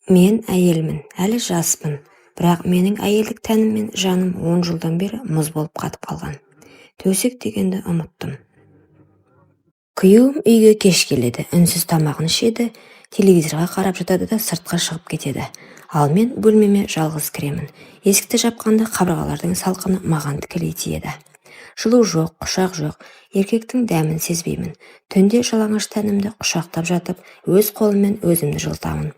Мен әйелмін, әлі жаспын, бірақ менің әйелдік тәнім мен жаным 10 жылдан бері мұз болып қатып қалған. Төсек дегенді ұмыттым. Күйеуім үйге кеш келеді, үнсіз тамағын ішеді, телевизорға қарап жатады да сыртқа шығып кетеді. Ал мен бөлмеме жалғыз кіремін. Есікті жапқанда қабырғалардың салқыны маған тікелей тиеді. Жылу жоқ, құшақ жоқ, еркектің дәмін сезбеймін. Түнде жалаңаш тәнімді құшақтап жатып, өз қолыммен өзімді жылытамын.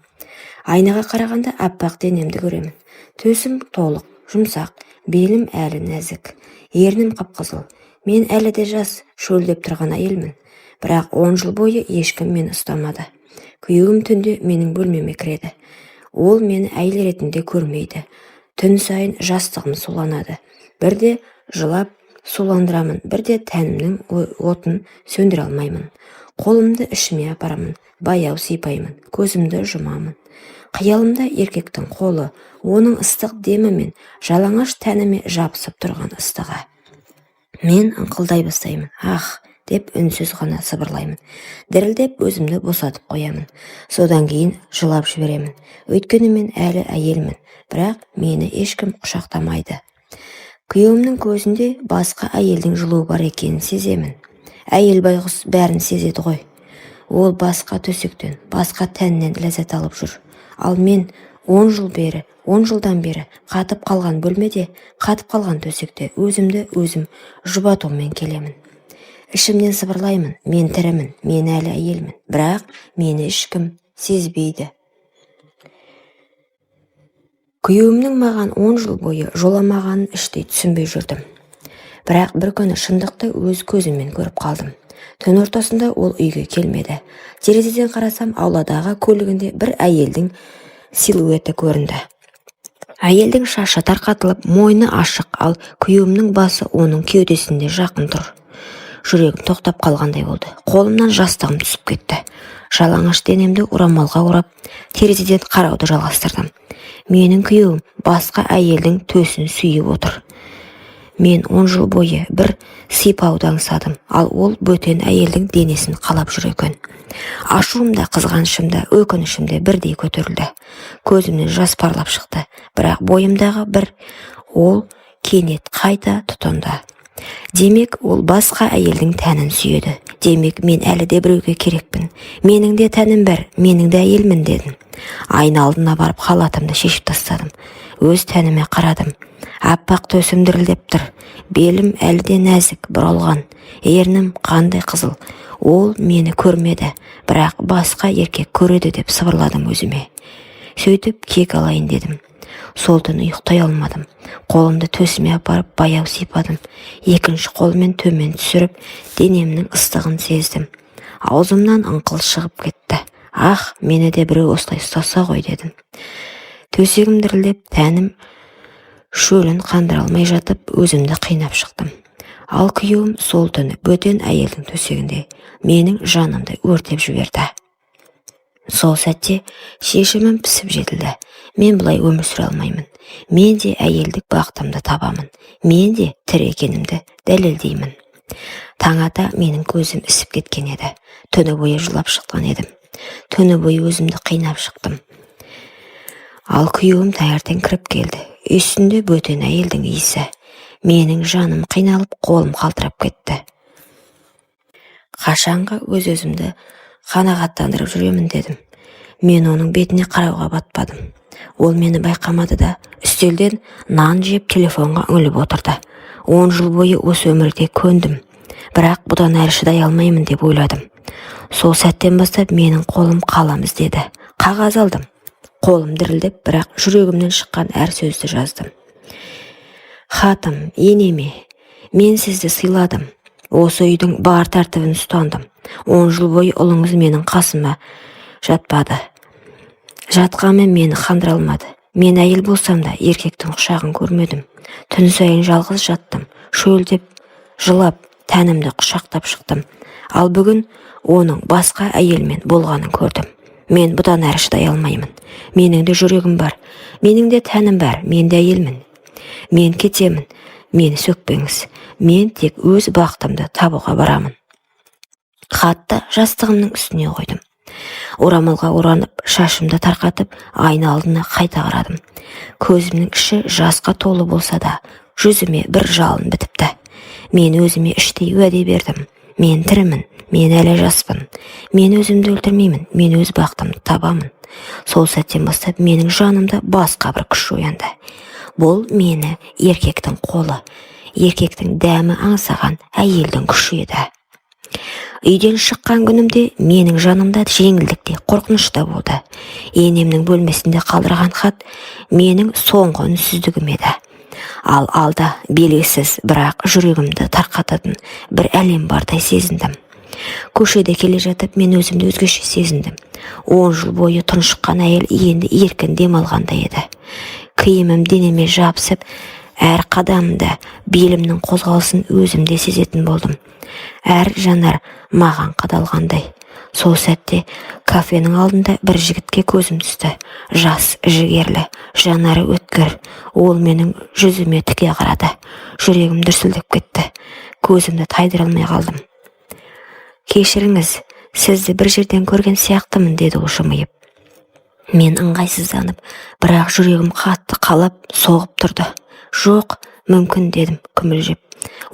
Айнаға қарағанда аппақ денемді көремін. Төсім толық, жұмсақ, белім әлі нәзік, ернім қып-қызыл. Мен әлі де жас, шөлдеп тұрған әйелмін. Бірақ 10 жыл бойы ешкім мені ұстамады. Күйеуім түнде менің бөлмеме кіреді. Ол мені әйел ретінде көрмейді. Түн сайын жастығым суланады. Бірде жылап суландырамын, бірде тәнімнің отын сөндіре алмаймын. Қолымды ішіме апарамын, баяу сипаймын, көзімді жұмамын. Қиялымда еркектің қолы, оның ыстық демі мен жалаңаш тәніме жабысып тұрған ыстығы. Мен ыңқылдай бастаймын. «Ах!» деп үнсіз ғана сыбырлаймын. Дірілдеп өзімді босатып қоямын. Содан кейін жылап жіберемін. Өйткені мен әлі әйелмін, бірақ мені ешкім құшақтамайды. Күйеуімнің көзінде басқа әйелдің жылуы бар екенін сеземін. Әйел байғұс бәрін сезеді ғой. Ол басқа төсектен, басқа тәннен ләззат алып жүр. Ал мен 10 жыл бері, 10 жылдан бері қатып қалған бөлмеде, қатып қалған төсекте өзімді өзім жұбатумен келемін. Ішімнен сыбырлаймын: мен тірімін, мен әлі әйелмін, бірақ мені ешкім сезбейді. Күйеуімнің маған 10 жыл бойы жоламағанын іштей түсінбей жүрдім. Бірақ бір күні шындықты өз көзіммен көріп қалдым. Түн ортасында ол үйге келмеді. Терезеден қарасам, ауладағы көлігінде бір әйелдің силуэті көрінді. Әйелдің шашы тарқатылып, мойны ашық, ал күйеуімнің басы оның кеудесінде жақын тұр. Жүрегім тоқтап қалғандай болды. Қолымнан жастығым түсіп кетті. Жалаңаш денемді орамалға орап, терезеден қарауды жалғастырдым. Менің күйеуім басқа әйелдің төсін сүйіп отыр. Мен 10 жыл бойы бір сипауды аңсадым, ал ол бөтен әйелдің денесін қалап жүр екен. Ашуым да, қызғанышым да, өкінішім де бірдей көтерілді. Көзімнен жас парлап шықты, бірақ бойымдағы бір ол кенет қайта тұтанды. Демек, ол басқа әйелдің тәнін сүйеді. Демек, мен әлі де біреуге керекпін. Менің де тәнім бар, менің де әйелмін дедім. Айна алдына барып, халатымды шешіп тастадым. Өз тәніме қарадым. Аппақ төсім дірілдеп тұр, белім әлі де нәзік, бұралған, ернім қандай қызыл. Ол мені көрмеді, бірақ басқа еркек көреді деп сыбырладым өзіме. Сөйтіп кек алайын дедім. Сол түні ұйықтай алмадым. Қолымды төсіме апарып, баяу сипадым. Екінші қолыммен төмен түсіріп, денемнің ыстығын сездім. Аузымнан ыңқыл шығып кетті. «Ах, мені де біреу осылай ұстаса ғой!» дедім. Төсегім дірілдеп, тәнім шөлін қандыра алмай жатып, өзімді қинап шықтым. Ал күйеуім сол түні бөтен әйелдің төсегінде менің жанымды өртеп жіберді. Сол сәтте шешімім пісіп жетілді. Мен бұлай өмір сүре алмаймын. Мен де әйелдік бақытымды табамын, мен де тірі екенімді дәлелдеймін. Таң ата менің көзім ісіп кеткен еді. Түні бойы жылап шыққан едім, түні бойы өзімді қинап шықтым. Ал күйеуім таңертең кіріп келді. Үстінде бөтен әйелдің иісі. Менің жаным қиналып, қолым қалтырап кетті. Қашанғы өз өзімді қанағаттандырып жүремін дедім. Мен оның бетіне қарауға батпадым. Ол мені байқамады да, үстелден нан жеп, телефонға үңіліп отырды. 10 жыл бойы осы өмірге көндім, бірақ бұдан әрі шыдай алмаймын деп ойладым. Сол сәттен бастап менің қолым қалам іздеді. Қағаз алдым. Қолым дірілдеп, бірақ жүрегімнен шыққан әр сөзді жаздым. Хатым енеме. Мен сізді сыйладым, осы үйдің бар тәртібін ұстандым. 10 жыл бойы ұлыңыз менің қасыма жатпады, жатқанмен мені қандыра алмады. Мен әйел болсам да, еркектің құшағын көрмедім. Түн сайын жалғыз жаттым, шөлдеп, жылап, тәнімді құшақтап шықтым. Ал бүгін оның басқа әйелмен болғанын көрдім. Мен бұдан әрі шыдай алмаймын. Менің де жүрегім бар, менің де тәнім бар, мен де әйелмін. Мен кетемін, мені сөкпеңіз. Мен тек өз бақытымды табуға барамын. Хатты жастығымның үстіне қойдым. Орамалға оранып, шашымды тарқатып, айна алдына қайта қарадым. Көзімнің іші жасқа толы болса да, жүзіме бір жалын бітіпті. Мен өзіме іштей уәде бердім: мен тірімін, мен әлі жаспын, мен өзімді өлтірмеймін, мен өз бақытымды табамын. Сол сәттен бастап менің жанымда басқа бір күш оянды. Бұл мені еркектің қолы, еркектің дәмі аңсаған әйелдің күші еді. Үйден шыққан күнімде менің жанымда жеңілдік те, қорқыныш та болды. Енемнің бөлмесінде қалдырған хат менің соңғы үнсіздігім еді. Ал алда белгісіз, бірақ жүрегімді тарқататын бір әлем бардай сезіндім. Көшеде келе жатып, мен өзімді өзгеше сезіндім. 10 жыл бойы тұншыққан әйел енді еркін дем алғандай еді. Киімім денеме жабысып, әр қадамымда белімнің қозғалысын өзім де сезетін болдым. Әр жанар маған қадалғандай. Сол сәтте кафенің алдында бір жігітке көзім түсті. Жас, жігерлі, жанары өткір. Ол менің жүзіме тіке қарады. Жүрегім дүрсілдеп кетті, көзімді тайдыра алмай қалдым. «Кешіріңіз, сізді бір жерден көрген сияқтымын», — деді ол жымиып. Мен ыңғайсызданып, бірақ жүрегім қатты қалап соғып тұрды. «Жоқ, мүмкін», — дедім күмілжіп.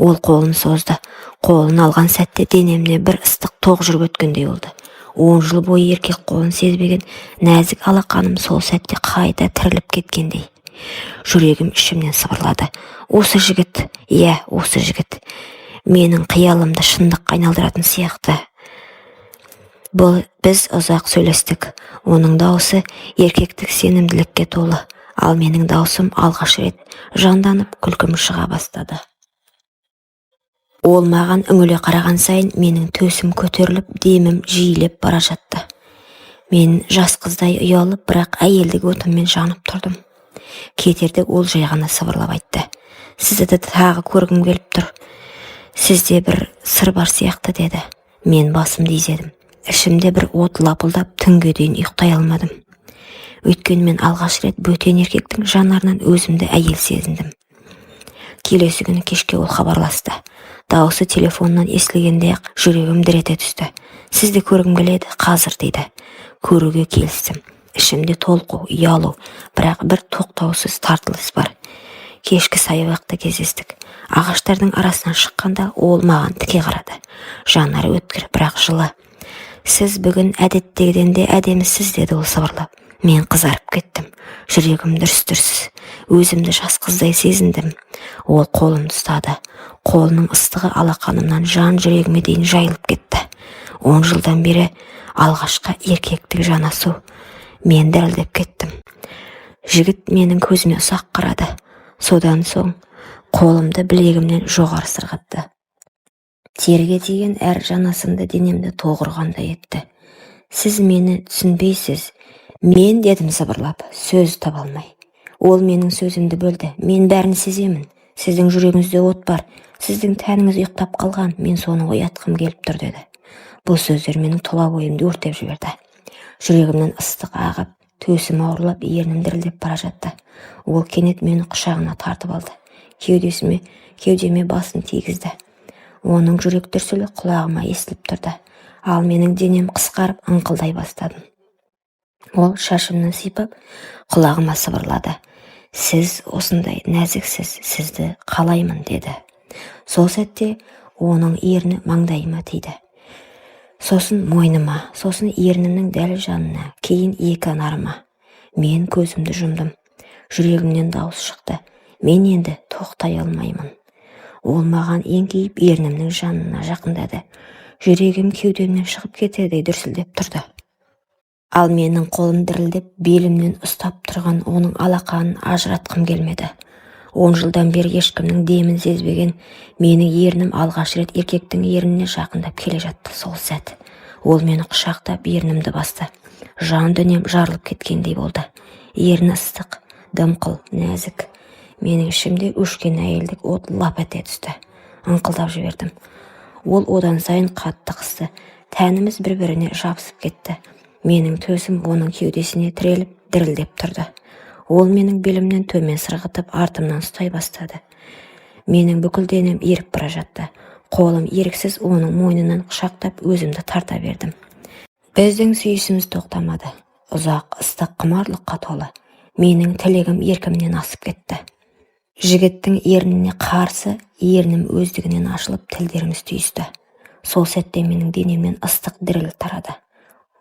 Ол қолын созды. Қолын алған сәтте денемнен бір ыстық тоқ жүріп өткендей болды. 10 жыл бойы еркек қолын сезбеген нәзік алақаным сол сәтте қайта тіріліп кеткендей. Жүрегім ішімнен сыбырлады: «Осы жігіт, иә, осы жігіт менің қиялымды шындыққа айналдыратын сияқты». Бұл біз ұзақ сөйлестік. Оның даусы еркектік сенімділікке толы, ал менің даусым алғаш рет жанданып, күлкім шыға бастады. Ол маған үңіле қараған сайын менің төсім көтеріліп, демім жиілеп бара жатты. Мен жас қыздай ұялып, бірақ әйелдік отыммен жанып тұрдым. Кетерде ол жай ғана сыбырлап айтты: «Сізді тағы көргім келіп тұр, сізде бір сыр бар сияқты», — деді. Мен басымды изедім. Ішімде бір от лапылдап, түнге дейін ұйықтай алмадым. Өйткені мен алғаш рет бөтен еркектің жанарынан өзімді әйел сезіндім. Келесі күні кешке ол хабарласты. Дауысы телефоннан естілгенде ақ жүрегім дір ете түсті. «Сізді көргім келеді, қазір», — дейді. Көруге келістім. Ішімде толқу, ұялу, бірақ бір тоқтаусыз тартылыс бар. Кешкі саябақта кездестік. Ағаштардың арасынан шыққанда ол маған тіке қарады. Жанары өткір, бірақ жылы. «Сіз бүгін әдеттегіден де әдемісіз», — деді ол сыбырлап. Мен қызарып кеттім, жүрегім дүрс дүрс. Өзімді жас қыздай сезіндім. Ол қолымды ұстады. Қолының ыстығы алақанымнан жан жүрегіме дейін жайылып кетті. 10 жылдан бері алғашқы еркектік жанасу. Мен дірілдеп кеттім. Жігіт менің көзіме ұзақ қарады. Содан соң қолымды білегімнен жоғары сырғатты. Теріге тиген әр жанасымды денемді тоқ ұрғандай етті. «Сіз мені түсінбейсіз, мен», — дедім сыбырлап, сөз таба алмай. Ол менің сөзімді бөлді: «Мен бәрін сеземін. Сіздің жүрегіңізде от бар, сіздің тәніңіз ұйықтап қалған, мен соны оятқым келіп тұр», — деді. Бұл сөздер менің тұла бойымды өртеп жіберді. Жүрегімнен ыстық ағып, төсім ауырлап, ернім дірілдеп бара жатты. Ол кенет мені құшағына тартып алды, кеудесіме, кеудеме басын тигізді. Оның жүрек дүрсілі құлағыма естіліп тұрды, ал менің денем қысқарып, ыңқылдай бастадым. Ол шашымнан сипап, құлағыма сыбырлады: «Сіз осындай нәзіксіз, сізді қалаймын», — деді. Сол сәтте оның ерні маңдайыма тиді, сосын мойныма, сосын ернімнің дәл жанына, кейін екі анарыма. Мен көзімді жұмдым. Жүрегімнен дауыс шықты: «Мен енді тоқтай алмаймын». Ол маған еңкейіп, ернімнің жанына жақындады. Жүрегім кеудемнен шығып кетердей дүрсілдеп тұрды. Ал менің қолым дірілдеп, белімнен ұстап тұрған оның алақанын ажыратқым келмеді. 10 жылдан бері ешкімнің демін сезбеген менің ернім алғаш рет еркектің ерніне жақындап келе жатты. Сол сәт ол мені құшақтап, ернімді басты. Жан дүнием жарылып кеткендей болды. Ерні ыстық, дымқыл, нәзік. Менің ішімде өшкен әйелдік от лап ете түсті. Ыңқылдап жібердім. Ол одан сайын қатты қысты. Тәніміз бір біріне жабысып кетті. Менің төсім оның кеудесіне тіреліп, дірілдеп тұрды. Ол менің белімнен төмен сырғытып, артымнан ұстай бастады. Менің бүкіл денем еріп бара жатты. Қолым еріксіз оның мойнынан құшақтап, өзімді тарта бердім. Біздің сүйісіміз тоқтамады. Ұзақ, ыстық, құмарлыққа толы. Менің тілегім еркімнен асып кетті. Жігіттің ерніне қарсы ернім өздігінен ашылып, тілдеріміз түйісті. Сол сәтте менің денемнен ыстық діріл тарады.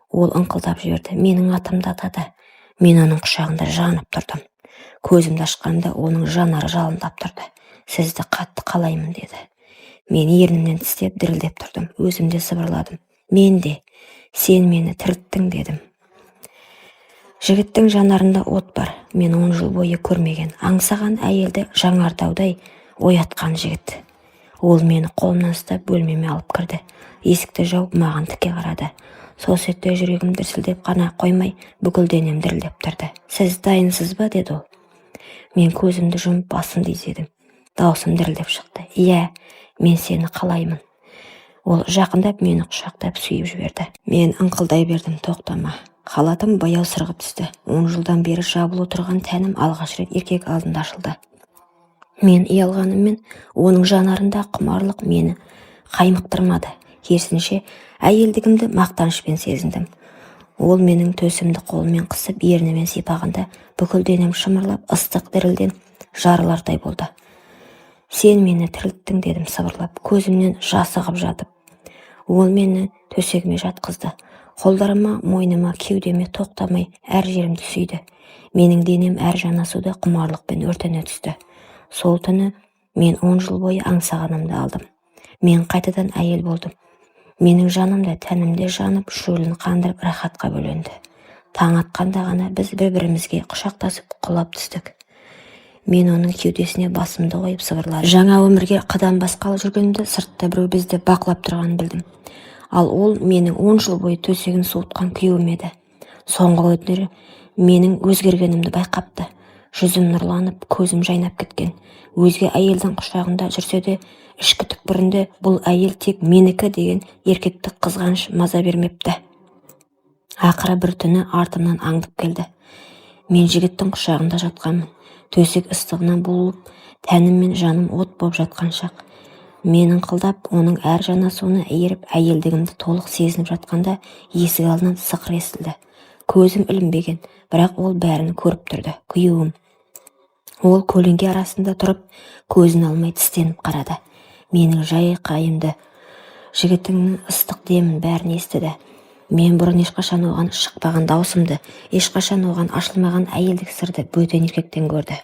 Ол ыңқылдап жіберді, менің атымды атады. Мен оның құшағында жанып тұрдым. Көзімді ашқанда оның жанары жалындап тұрды. Сізді қатты қалаймын, деді. Мен ернімнен тістеп, дірілдеп тұрдым. Өзім де сыбырладым. Мен де, сен мені тірілттің, дедім. Жігіттің жанарында от бар. Мен 10 жыл бойы көрмеген, аңсаған әйелді жаңартаудай оятқан жігіт. Ол мені қолымнан ұстап, бөлмеме алып кірді. Есікті жауып, маған тіке қарады. Сол сәтте жүрегім дүрсілдеп қана қоймай, бүкіл денем дірілдеп тұрды. Сіз дайынсыз ба, деді ол. Мен көзімді жұмып, басымды изедім. Даусым дірілдеп шықты. Иә, мен сені қалаймын. Ол жақындап, мені құшақтап, сүйіп жіберді. Мен ыңқылдай бердім, тоқтама. Халатым баяу сырғып түсті. 10 жылдан бері жабулы тұрған тәнім алғаш рет еркек алдында ашылды. Мен ұялғаныммен, оның жанарында құмарлық мені қаймықтырмады. Керісінше, әйелдігімді мақтанышпен сезіндім. Ол менің төсімді қолымен қысып, ернімен сипағанда, бүкіл денем шымырлап, ыстық дірілден жарылардай болды. Сен мені тірілттің, дедім сыбырлап, көзімнен жас ағып жатып. Ол мені төсегіме жатқызды. Қолдарыма, мойныма, кеудеме тоқтамай әр жерімді сүйді. Менің денем әр жанасуда құмарлықпен өртене түсті. Сол түні мен 10 жыл бойы аңсағанымды алдым. Мен қайтадан әйел болдым. Менің жаным да, тәнім де жанып, шөлін қандырып, рахатқа бөленді. Таң атқанда ғана біз бір-бірімізге құшақтасып құлап түстік. Мен оның кеудесіне басымды қойып сыбырладым. Жаңа өмірге қадам басқалы жүргенімде сыртта біреу бізді бақылап тұрғанын білдім. Ал ол менің 10 жыл бойы төсегін суытқан күйеуім еді. Соңғы күндері менің өзгергенімді байқапты. Жүзім нұрланып, көзім жайнап кеткен. Өзге әйелдің құшағында жүрсе де, ішкі түкпірінде бұл әйел тек менікі деген еркектік қызғаныш маза бермепті. Ақыры бір түні артымнан аңдып келді. Мен жігіттің құшағында жатқанмын. Төсек ыстығынан буылып, тәнім мен жаным от болып жатқан шақ. Мен ыңқылдап, оның әр жанасуына еріп, әйелдігімді толық сезініп жатқанда есік алдынан сықыр естілді. Көзім ілінбеген, бірақ ол бәрін көріп тұрды. Күйеуім. Ол көлеңке арасында тұрып, көзін алмай тістеніп қарады. Менің жайқайымды, жігітіңнің ыстық демін, бәрін естіді. Мен бұрын ешқашан оған шықпаған даусымды, ешқашан оған ашылмаған әйелдік сырды бөтен еркектен көрді.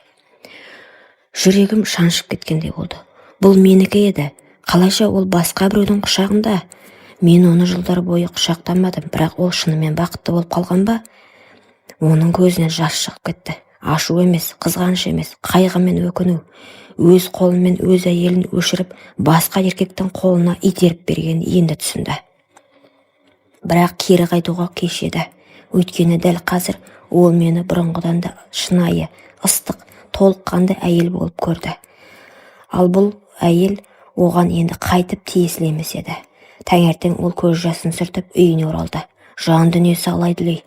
Жүрегім шаншып кеткендей болды. Бұл менікі еді. Қалайша ол басқа біреудің құшағында? Мен оны жылдар бойы құшақтамадым, бірақ ол шынымен бақытты болып қалған ба? Оның көзінен жас шығып кетті. Ашу емес, қызғаныш емес, қайғы мен өкіну. Өз қолымен өз әйелін өшіріп, басқа еркектің қолына итеріп бергенін енді түсінді. Бірақ кері қайтуға кеш еді. Өйткені дәл қазір ол мені бұрынғыдан да шынайы, ыстық, толыққанды әйел болып көрді. Ал бұл әйел оған енді қайтып тиесілі емес еді. Таңертең ол көз жасын сүртіп, үйіне оралды. Жан дүниесі алай-дүлей.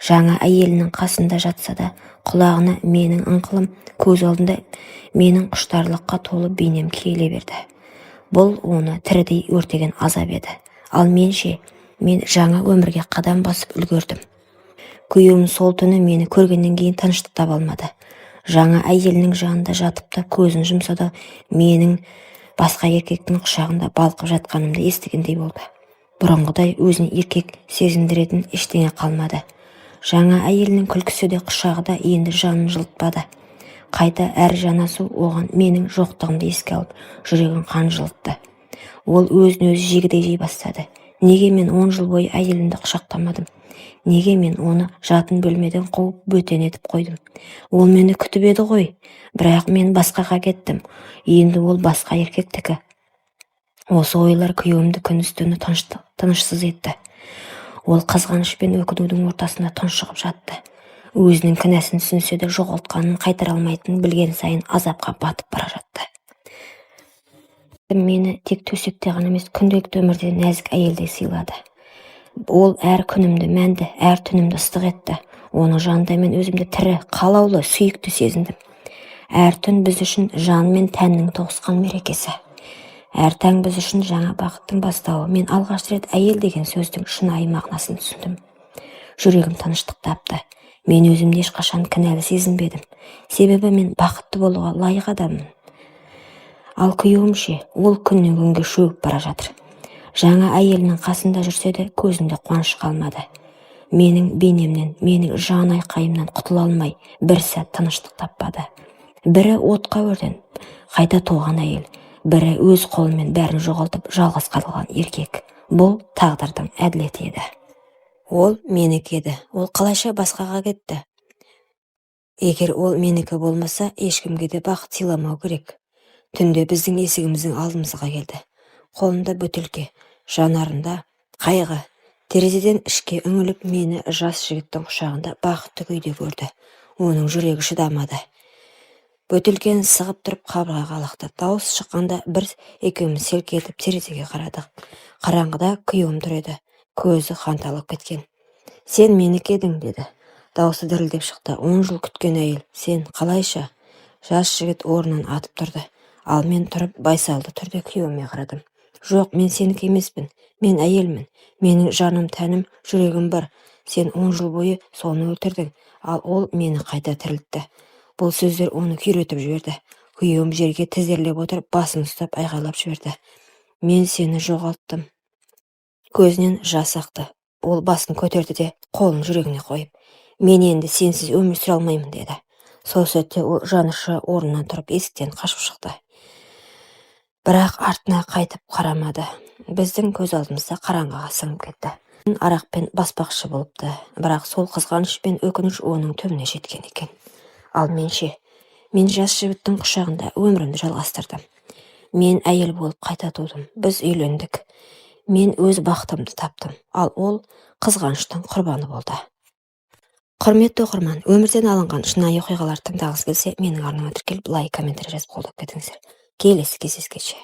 Жаңа әйелінің қасында жатса да, құлағына менің ыңқылым, көз алдында менің құштарлыққа толы бейнем келе берді. Бұл оны тірідей өртеген азап еді. Ал мен ше, мен жаңа өмірге қадам басып үлгердім. Күйеуім сол түні мені көргеннен кейін тыныштық таба алмады. Жаңа әйелінің жанында жатып та, көзін жұмса да, менің басқа еркектің құшағында балқып жатқанымды естігендей болды. Бұрынғыдай өзін еркек сезіндіретін ештеңе қалмады. Жаңа әйелінің күлкісі де, құшағы да енді жанын жылытпады. Қайта әр жанасу оған менің жоқтығымды еске алып, жүрегін қан жылытты. Ол өзін өзі жегідей жей бастады. Неге мен 10 жыл бойы әйелімді құшақтамадым? Неге мен оны жатын бөлмеден қуып, бөтен етіп қойдым? Ол мені күтіп еді ғой. Бірақ мен басқаға кеттім. Енді ол басқа еркектікі. Осы ойлар күйеуімді күндіз-түні тынышсыз етті. Ол қызғаныш пен өкінудің ортасында тұншығып жатты. Өзінің кінәсін түсінсе де, жоғалтқанын қайтара алмайтынын білген сайын азапқа батып бара жатты. Мені тек төсекте ғана емес, күнделікті өмірде нәзік әйелдей сыйлады. Ол әр күнімді мәнді, әр түнімді ыстық етті. Оның жанында мен өзімді тірі, қалаулы, сүйікті сезіндім. Әр түн біз үшін жан мен тәннің тоғысқан мерекесі. Әр таң біз үшін жаңа бақыттың бастауы. Мен алғаш рет әйел деген сөздің шынайы мағынасын түсіндім. Жүрегім тыныштық тапты. Мен өзімді ешқашан кінәлі сезінбедім, себебі мен бақытты болуға лайық адаммын. Ал күйеуім ше? Ол күннен күнге шөгіп бара жатыр. Жаңа әйелінің қасында жүрсе де, көзінде қуаныш қалмады. Менің бейнемнен, менің жан айқайымнан құтыла алмай, бір сәт тыныштық таппады. Бірі отқа өртеніп қайта туған әйел, бірі өз қолымен бәрін жоғалтып, жалғыз қалған еркек. Бұл тағдырдың әділеті еді. Ол менікі еді. Ол қалайша басқаға кетті? Егер ол менікі болмаса, ешкімге де бақыт сыйламау керек. Түнде біздің есігіміздің алдымызға келді. Қолында бөтелке, жанарында қайғы. Терезеден ішке үңіліп, мені жас жігіттің құшағында бақытты күйде көрді. Оның жүрегі шыдамады. Бөтелкені сығып тұрып, қабырғаға лақтырды. Дауыс шыққанда бір екеуміз селк етіп терезеге қарадық. Қараңғыда күйеуім тұр еді. Көзі қанталап кеткен. «Сен менікі едің», – деді. Даусы дірілдеп шықты. «10 жыл күткен әйел сен қалайша?» Жас жігіт орнынан атып тұрды. Ал мен тұрып, байсалды түрде күйеуіме қарадым. «Жоқ, мен сенікі емеспін. Мен әйелмін. Менің жаным, тәнім, жүрегім бар. Сен 10 жыл бойы соны өлтірдің, ал ол мені қайта тірілтті». Бұл сөздер оны күйретіп жіберді. Күйеуім жерге тізерлеп отырып, басын ұстап, айғайлап жіберді: «Мен сені жоғалттым!» Көзінен жас ақты. Ол басын көтерді де, қолын жүрегіне қойып: «Мен енді сенсіз өмір сүре алмаймын», – деді. Сол сәтте ол жанұшыра орнынан тұрып, есіктен қашып шықты, бірақ артына қайтып қарамады. Біздің көз алдымызда қараңғыға сіңіп кетті. Арақпен баспақшы болыпты, бірақ сол қызғаныш пен өкініш оның түбіне жеткен екен. Ал мен ше? Мен жас жігіттің құшағында өмірімді жалғастырдым. Мен әйел болып қайта тудым. Біз үйлендік. Мен өз бақытымды таптым, ал ол қызғаныштың құрбаны болды. Құрметті оқырман, өмірден алынған шынайы оқиғаларды тыңдағыңыз келсе, менің арнама тіркеліп, лайк, комментарий жазып, қолдап кетіңіздер. Келесі кездескенше!